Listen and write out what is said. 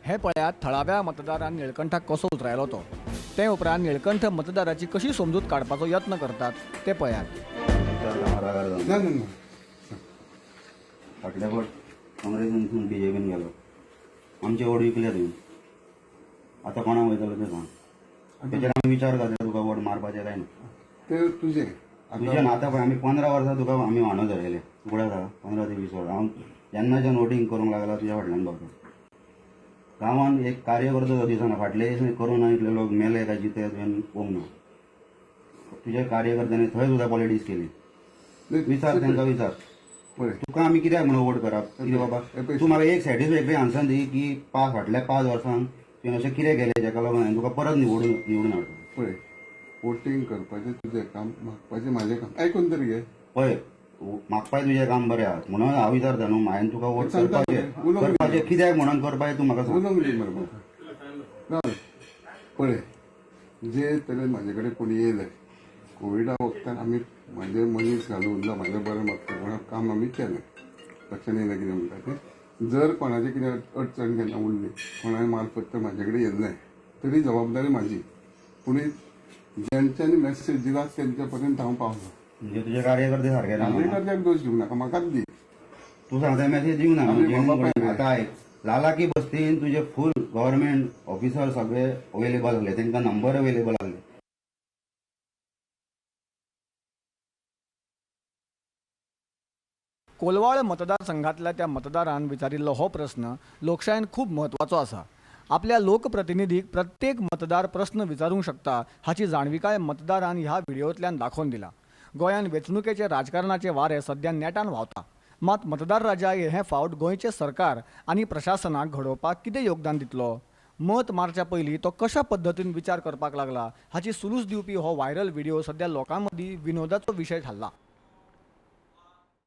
हें पळयात थळाव्या मतदारान निळकंठाक कसो उतरायलो तो. ते उपरांत निळकंठ मतदाराची कशी समजूत काडपाचो यत्न करतात ते पळयात. ना ना ना. फाटल्या फावट काँग्रेसीन बीजेपीन गेलो, आमचे वोट विकले तुवें. आतां कोणाक वयतलो तें सांग. तेचेर आमी विचार करता तुका वोट मारपाचें काय ना. ते तुजे तुजें ना. आतां पळय आमी 15 वर्सां तुका आमी वांडो धरयले उगडास आहा 15 ते 20 वर्सां. हांव जेन्नाच्यान वोटींग करूंक लागला तुज्या फाटल्यान पावता. गांवान एक कार्यकर्तो तो दिसना. फाटले दीस करोना इतले लोक मेले काय जिते तुवें पळोवंक ना. तुज्या कार्यकर्त्यांनी थंय सुद्दां पॉलिटिक्स केली. विचार तांकां, विचार. पळय, तुका आमी कित्याक म्हणून वोट करप? कितें बाबा, तूं म्हाका एक सॅटिस्फॅक्टरी आन्सर दी की फाटल्या 5 वर्सांक तुवें अशें कितें केलें जेका लागून हांवें तुका परत निवडून निवडून हाडपाक. पळय, वोटींग करपाचें तुजें काम, मागपाचें म्हाजें काम. आयकून तरी घे. पळय, मागपाय तुजें काम बरें आहा म्हणून हांव विचारता न्हू, हांवें तुका वोट सांगता करपाचें तुका, उलोवंक दी. करपाचें कित्याक म्हणून करपाचें तूं म्हाका सांग. उलोवंक दी मरे म्हाका. राव. पळय, जे तरेन म्हाजे कडेन कोण येयले कोविडा वखदान, आमी म्हाजे मनीस घालून जावं म्हाजें बरें मागता कोणा काम आमी केलें. लक्षान येयलें कितें म्हणटा तें? जर कोणाचें कितें अडचण केन्ना उरली कोणाय मार्फत तर म्हाजे कडेन येयल्लें तरी जबाबदारी म्हाजी. पूण ज्यांच्यांनी मॅसेज दिला तेंच्या पर्यंत हांव पावना. म्हणजे तुजे कार्यकर्ते सारके ना. कार्यकर्त्याक दोश दिवं नाका, म्हाकाच दी. तूं सांगता मॅसेज दिवंक ना. आमी बाबा. आतां आयक, लालाकी बस्तीन तुजे फूल गव्हर्मेंट ऑफिसर सगळे अवेलेबल आसले, तांकां नंबर अवेलेबल आसले. कोलवाळ मतदारसंघातल्या त्या मतदारान विचारिल्लो हो प्रस्न लोकशायेन खूब म्हत्वाचो आसा. आपल्या लोकप्रतिनिधीक प्रत्येक मतदार प्रस्न विचारूंक शकता हाची जाणविकाय मतदारान ह्या व्हिडियोंतल्यान दाखोवन दिला. गोंयांत वेंचणुकेचे राजकारणाचे वारें सद्या नेटान व्हांवता. मात मतदार राजा हे फावट गोंयचें सरकार आनी प्रशासनाक घडोवपाक कितें योगदान दितलो, मत मारच्या पयलीं तो कशा पद्दतीन विचार करपाक लागला हाची सुलूस दिवपी हो व्हायरल व्हिडियो सद्या लोकां मदीं विनोदाचो विशय थारला.